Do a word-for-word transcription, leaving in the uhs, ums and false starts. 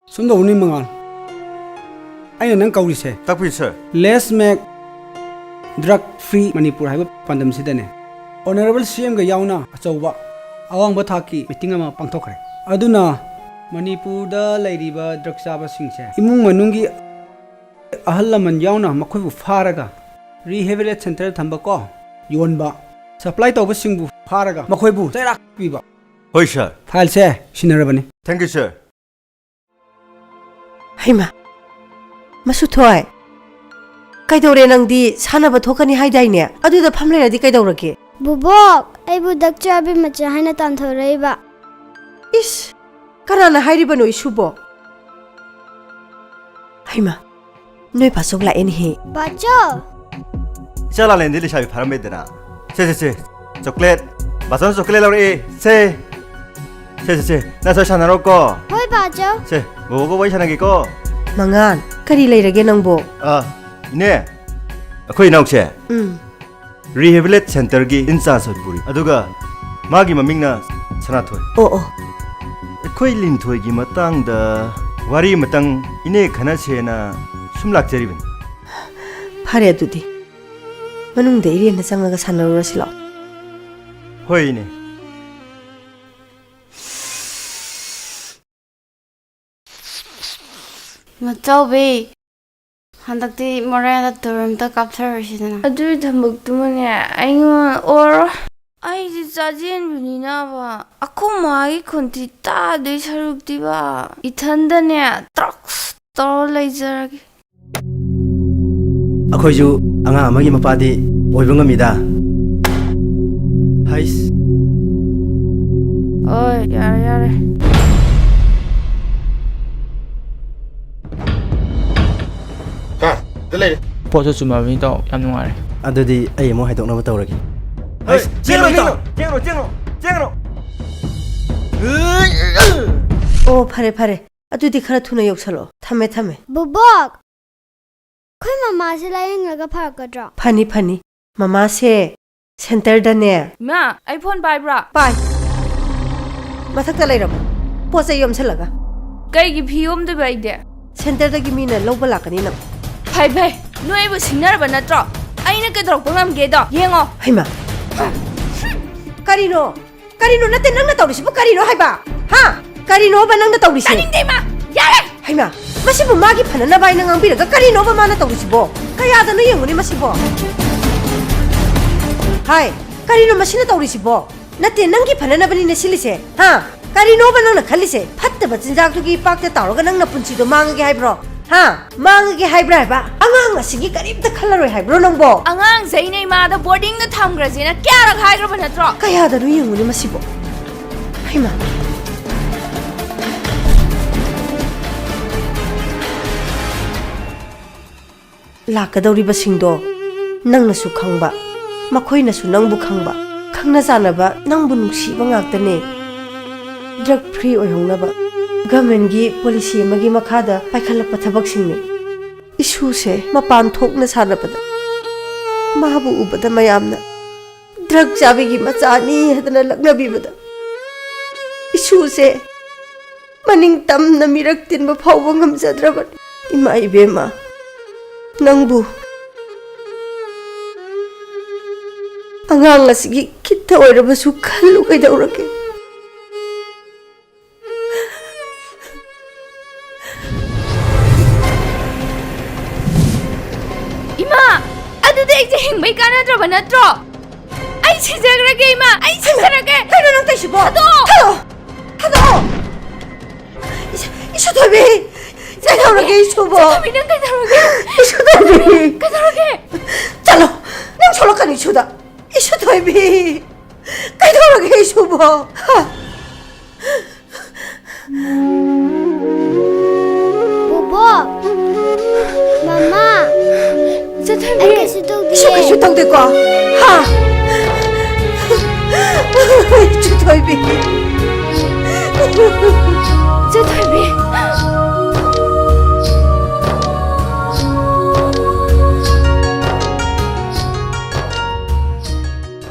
ꯁꯨꯝ ꯇꯧꯕꯅꯤ ꯃꯉꯥꯜ, ꯑꯩꯅ ꯅꯪ ꯀꯧꯔꯤꯁꯦ꯫ ꯇꯥꯛꯄꯤꯌꯨ, sir꯫ Let's make drug free Manipur ꯍꯥꯏꯕ ꯄꯥꯟꯗꯝꯁꯤꯗꯅꯦ, Honourable C M ꯒ ꯌꯥꯎꯅ ꯑꯆꯧꯕ ꯑꯋꯥꯡꯕ ꯊꯥꯛꯀꯤ meeting ꯑꯃ ꯄꯥꯡꯊꯣꯛꯈ꯭ꯔꯦ꯫ ꯑꯗꯨꯅ ꯃꯅꯤꯄꯨꯔꯗ ꯂꯩꯔꯤꯕ drug ꯆꯥꯕꯁꯤꯡꯁꯦ, ꯏꯃꯨꯡ ꯃꯅꯨꯡꯒꯤ ꯑꯍꯜ ꯂꯃꯟ ꯌꯥꯎꯅ ꯃꯈꯣꯏꯕꯨ ꯐꯥꯔꯒ rehabilitation centre ꯊꯝꯕ ꯀꯣ, ꯌꯣꯟꯕ, supply ꯇꯧꯕꯁꯤꯡꯕꯨ ꯐꯥꯔꯒ ꯃꯈꯣꯏꯕꯨ ꯆꯩꯔꯥꯛ ꯄꯤꯕ꯫ ꯍꯣꯏ, sir꯫ File say ꯁꯤꯟꯅꯔꯕꯅꯤ꯫ Thank you, sir꯫ ꯍꯩꯃꯥ, ꯃꯁꯨꯊꯣꯏ, ꯀꯩꯗꯧꯔꯦ ꯅꯪꯗꯤ? ꯁꯥꯟꯅꯕ ꯊꯣꯛꯀꯅꯤ ꯍꯥꯏꯗꯥꯏꯅꯦ? ꯑꯗꯨꯗ ꯐꯝ ꯂꯩꯔꯗꯤ ꯀꯩꯗꯧꯔꯒꯦ? ꯕꯨꯕꯣꯛ, ꯑꯩꯕꯨ drug ꯆꯥꯕꯤ ꯃꯆꯥ ꯍꯥꯏꯅ ꯇꯥꯟꯊꯣꯔꯛꯏꯕ꯫ ꯏꯁ, ꯀꯅꯥꯅ ꯍꯥꯏꯔꯤꯕꯅꯣ ꯏꯁꯨꯕꯣ? ꯍꯩꯃꯥ, ꯅꯣꯏ ꯄꯥꯆꯧ ꯂꯥꯛꯑꯦꯅꯦꯍꯦ꯫ ꯕꯥꯆꯧ! ꯏꯆꯥ ꯂꯥꯂꯦꯟꯗꯤ ꯂꯩꯁꯥꯕꯤ ꯐꯥꯔꯝꯃꯦꯗꯅ꯫ ꯁꯦ, ꯁꯦ, ꯁꯦ, chocolate꯫ ꯕꯥꯆꯧꯅ chocolate ꯂꯧꯔꯛꯑꯦ꯫ ꯁꯦ꯫ ꯁꯦ, ꯁꯦ, ꯁꯦ, ꯅꯪꯁꯨ ꯁꯥꯟꯅꯔꯣꯀꯣ꯫ ꯍꯣꯏ, ꯕꯥꯆꯧ꯫ ꯁꯦ, ꯕꯣꯕꯣꯒ ꯋꯥꯔꯤ ꯁꯥꯟꯅꯒꯦꯀꯣ꯫ ꯃꯉꯥꯜ, ꯀꯔꯤ ꯂꯩꯔꯒꯦ ꯅꯪꯕꯣ? ꯑ, ꯏꯅꯦ, ꯑꯩꯈꯣꯏ ꯏꯅꯥꯎꯁꯦ꯫ ꯎꯝ꯫ Rehabilitation centre ꯒꯤ in charge ꯑꯣꯏꯅ ꯄꯨꯔꯤ꯫ ꯑꯗꯨꯒ ꯃꯥꯒꯤ ꯃꯃꯤꯡꯅ ꯁꯅꯥꯊꯣꯏ꯫ ꯑꯣ, ꯑꯣ꯫ ꯑꯩꯈꯣꯏ ꯂꯤꯟꯊꯣꯏꯒꯤ ꯃꯇꯥꯡꯗ ꯋꯥꯔꯤ ꯑꯃꯇꯪ ꯏꯅꯦ ꯈꯟꯅꯁꯦꯅ ꯁꯨꯝ ꯂꯥꯛꯆꯔꯤꯕꯅꯤ꯫ ꯐꯔꯦ ꯑꯗꯨꯗꯤ꯫ ꯃꯅꯨꯡꯗ ꯏꯔꯦꯟꯅ ꯆꯪꯉꯒ ꯁꯥꯟꯅꯔꯨꯔꯁꯤ ꯂꯥꯛꯑꯣ꯫ ꯍꯣꯏ, ꯏꯅꯦ꯫ ꯃꯆꯧꯕꯤ, ꯍꯟꯗꯛꯇꯤ ꯃꯣꯔꯦꯗ tour ꯑꯝꯇ ꯀꯥꯞꯊꯔꯨꯁꯤꯗꯅ꯫ ꯑꯗꯨꯒꯤ ꯊꯕꯛꯇꯨꯃꯅꯦ, ꯑꯩꯉꯣꯟꯗ ꯑꯣꯔꯣ꯫ ꯑꯩꯗꯤ ꯆꯥꯖꯦꯟꯕꯅꯤꯅꯕ, ꯑꯩꯈꯣꯏ ꯃꯥꯒꯤ ꯈꯣꯟꯊꯤ ꯇꯥꯗꯣꯏ ꯁꯔꯨꯛꯇꯤꯕ, ꯏꯊꯟꯗꯅꯦ, drugs ꯇꯧꯔ ꯂꯩꯖꯔꯒꯦ꯫ ꯑꯩꯈꯣꯏꯁꯨ ꯑꯉꯥꯡ ꯑꯃꯒꯤ ꯃꯄꯥꯗꯤ ꯑꯣꯏꯕ ꯉꯝꯃꯤꯗ꯫ ꯍꯩꯁ꯫ ꯍꯣꯏ, ꯌꯥꯔꯦ, ꯌꯥꯔꯦ꯫ ꯁꯥꯔ, ꯁꯤꯗ ꯂꯩꯔꯦ꯫ ꯄꯣꯠꯁꯨ ꯆꯨꯝꯃꯕꯅꯤ, ꯏꯇꯥꯎ꯫ ꯌꯥꯝ ꯅꯨꯡꯉꯥꯏꯔꯦ꯫ ꯑꯗꯨꯗꯤ ꯑꯩ ꯑꯃꯨꯛ ꯍꯥꯏꯗꯣꯛꯅꯕ ꯇꯧꯔꯒꯦ꯫ ꯍꯩꯁ, ꯆꯦꯜꯂꯣ, ꯆꯦꯜꯂꯣ, ꯏꯇꯥꯎ꯫ ꯆꯦꯜꯂꯣ, ꯆꯦꯜꯂꯣ, ꯆꯦꯜꯂꯣ꯫ ꯑꯣ, ꯐꯔꯦ, ꯐꯔꯦ꯫ ꯑꯗꯨꯗꯤ ꯈꯔ ꯊꯨꯅ ꯌꯧꯁꯜꯂꯛꯑꯣ꯫ ꯊꯝꯃꯦ, ꯊꯝꯃꯦ꯫ ꯕꯨꯕꯣꯛ! ꯑꯩꯈꯣꯏ ꯃꯃꯥꯁꯦ ꯂꯥꯌꯦꯡꯉꯒ ꯐꯔꯛꯀꯗ꯭ꯔꯣ? ꯐꯅꯤ, ꯐꯅꯤ꯫ ꯃꯃꯥꯁꯦ centre ꯗꯅꯦ꯫ ꯏꯃꯥ, ꯑꯩ phone ꯄꯥꯏꯕ꯭ꯔꯥ? ꯄꯥꯏ꯫ ꯃꯊꯛꯇ ꯂꯩꯔꯝꯃꯣ꯫ ꯄꯣꯠ ꯆꯩ ꯌꯣꯝꯁꯜꯂꯒ꯫ ꯀꯩꯒꯤ ꯐꯤ ꯌꯣꯝꯗꯣꯏꯕ ꯑꯩꯗꯤ? ꯁꯦꯟꯇꯔꯗꯒꯤ ꯃꯤꯅ ꯂꯧꯕ ꯂꯥꯛꯀꯅꯤ ꯅꯪ꯫ ꯐꯩ ꯐꯩ, ꯅꯣꯏ ꯑꯩꯕꯨ ꯁꯤꯡꯅꯔꯕ ꯅꯠꯇ꯭ꯔꯣ? ꯑꯩꯅ ꯀꯩꯗꯧꯔꯛꯄ ꯉꯝꯒꯦꯗꯣ ꯌꯦꯡꯉꯣ꯫ ꯍꯩꯃꯥ! ꯀꯔꯤꯅꯣ? ꯀꯔꯤꯅꯣ? ꯅꯠꯇꯦ, ꯅꯪꯅ ꯇꯧꯔꯤꯁꯤꯕꯨ ꯀꯔꯤꯅꯣ ꯍꯥꯏꯕ? ꯍꯥ? ꯀꯔꯤꯅꯣꯕ ꯅꯪꯅ ꯇꯧꯔꯤꯁꯦ? ꯇꯥꯅꯤꯡꯗꯦ, ꯏꯃꯥ! ꯌꯥꯔꯦ! ꯍꯩꯃꯥ! ꯃꯁꯤꯕꯨ ꯃꯥꯒꯤ ꯐꯅꯅꯕ ꯍꯥꯏꯅ ꯉꯥꯡꯕꯤꯔꯒ ꯀꯔꯤꯅꯣꯕ ꯃꯥꯅ ꯇꯧꯔꯤꯁꯤꯕꯣ? ꯀꯌꯥꯗꯅꯣ ꯌꯦꯡꯉꯨꯅꯦ ꯃꯁꯤꯕꯣ? ꯍꯥꯏ! ꯀꯔꯤꯅꯣ ꯃꯁꯤꯅ ꯇꯧꯔꯤꯁꯤꯕꯣ? ꯅꯠꯇꯦ, ꯅꯪꯒꯤ ꯐꯅꯅꯕꯅꯤꯅꯦ ꯁꯤꯜꯂꯤꯁꯦ, ꯍꯥ? ꯀꯔꯤꯅꯣꯕ ꯅꯪꯅ ꯈꯜꯂꯤꯁꯦ? ꯐꯠꯇꯕ ꯆꯤꯟꯖꯥꯛꯇꯨꯒꯤ ꯏꯄꯥꯛꯇ ꯇꯥꯎꯔꯒ ꯅꯪ ꯅꯄꯨꯟꯁꯤꯗꯣ ꯃꯥꯡꯉꯒꯦ ꯍꯥꯏꯕ꯭ꯔꯣ? ꯍꯥ? ꯃꯥꯡꯉꯒꯦ ꯍꯥꯏꯕ꯭ꯔꯥ ꯍꯥꯏꯕ? ꯑꯉꯥꯡ ꯑꯁꯤꯒꯤ ꯀꯔꯤꯝꯇ ꯈꯜꯂꯔꯣꯏ ꯍꯥꯏꯕ꯭ꯔꯣ ꯅꯪꯕꯣ? ꯑꯉꯥꯡꯁꯦ ꯑꯩꯅ ꯏꯃꯥꯗ ꯕꯣꯔꯗꯤꯡꯗ ꯊꯝꯈ꯭ꯔꯁꯦꯅ ꯀꯌꯥꯔꯛ ꯍꯥꯏꯈ꯭ꯔꯕ ꯅꯠꯇ꯭ꯔꯣ? ꯀꯌꯥꯗꯅꯣ ꯌꯦꯡꯉꯨꯅꯦ ꯃꯁꯤꯕꯣ꯫ ꯍꯩꯃꯥ! ꯂꯥꯛꯀꯗꯧꯔꯤꯕꯁꯤꯡꯗꯣ ꯅꯪꯅꯁꯨ ꯈꯪꯕ, ꯃꯈꯣꯏꯅꯁꯨ ꯅꯪꯕꯨ ꯈꯪꯕ, ꯈꯪꯅ ꯆꯥꯟꯅꯕ, ꯅꯪꯕꯨ ꯅꯨꯡꯁꯤꯕ ꯉꯥꯛꯇꯅꯦ꯫ ꯗ꯭ꯔꯒ ꯐ꯭ꯔꯤ ꯑꯣꯏꯍꯧꯅꯕ ꯒꯚꯔꯟꯃꯦꯟꯒꯤ ꯄꯣꯂꯤꯁꯤ ꯑꯃꯒꯤ ꯃꯈꯥꯗ ꯄꯥꯏꯈꯠꯂꯛꯄ ꯊꯕꯛꯁꯤꯡꯅꯤ꯫ ꯏꯁꯨꯁꯦ ꯃꯄꯥꯟ ꯊꯣꯛꯅ ꯁꯥꯟꯅꯕꯗ ꯃꯥꯕꯨ ꯎꯕꯗ ꯃꯌꯥꯝꯅ ꯗ꯭ꯔꯒ ꯆꯥꯕꯤꯒꯤ ꯃꯆꯥꯅꯤ ꯍꯥꯏꯗꯅ ꯂꯛꯅꯕꯤꯕꯗ ꯏꯁꯨꯁꯦ ꯃꯅꯤꯡ ꯇꯝꯅ ꯃꯤꯔꯛ ꯇꯤꯟꯕ ꯐꯥꯎꯕ ꯉꯝꯖꯗ꯭ꯔꯕꯅꯤ꯫ ꯏꯃꯥ ꯏꯕꯦꯝꯃ, ꯅꯪꯕꯨ ꯑꯉꯥꯡ ꯑꯁꯤꯒꯤ ꯈꯤꯠꯇ ꯑꯣꯏꯔꯕꯁꯨ ꯈꯜꯂꯨ ꯀꯩꯗꯧꯔꯒꯦ? ꯏꯃꯥ, ꯑꯗꯨꯗꯤ ꯑꯩꯁꯦ ꯍꯤꯡꯕꯩ ꯀꯥꯟꯅꯗ꯭ꯔꯕ ꯅꯠꯇ꯭ꯔꯣ? ꯑꯩ ꯁꯤꯖꯈ꯭ꯔꯒꯦ, ꯏꯃꯥ, ꯑꯩ ꯁꯤꯖꯔꯒꯦ꯫ ꯀꯩꯅꯣ ꯅꯪ ꯇꯧꯏꯁꯤꯕꯣ? ꯊꯥꯗꯣꯛꯑꯣ! ꯊꯥꯗꯣꯛꯑꯣ! ꯊꯥꯗꯣꯛꯑꯣ! ꯏꯁ-, ꯏꯁꯨ ꯊꯣꯏꯕꯤ! ꯀꯩꯗꯧꯔꯒꯦ ꯏꯁꯨꯕꯣ? ꯏꯁꯨ ꯊꯣꯏꯕꯤ, ꯅꯪ ꯀꯩꯗꯧꯔꯒꯦ? ꯏꯁꯨ ꯊꯣꯏꯕꯤ! ꯀꯩꯗꯧꯔꯒꯦ? ꯆꯠꯂꯣ! ꯅꯪ ꯁꯣꯛꯂꯛꯀꯅꯤ ꯏꯁꯨꯗ! ꯏꯁꯨ ꯊꯣꯏꯕꯤ! ꯀꯩꯗꯧꯔꯒꯦ ꯏꯁꯨꯕꯣ? ꯍꯥ? ꯕꯣꯕꯣꯛ! ꯃꯃꯥ! ꯆꯠꯊꯕꯤ! ꯑꯩ ꯀꯩꯁꯨ ꯇꯧꯗꯤꯌꯦ꯫ ꯏꯁꯨ ꯀꯩꯁꯨ ꯇꯧꯗꯦꯀꯣ? ꯍꯥ?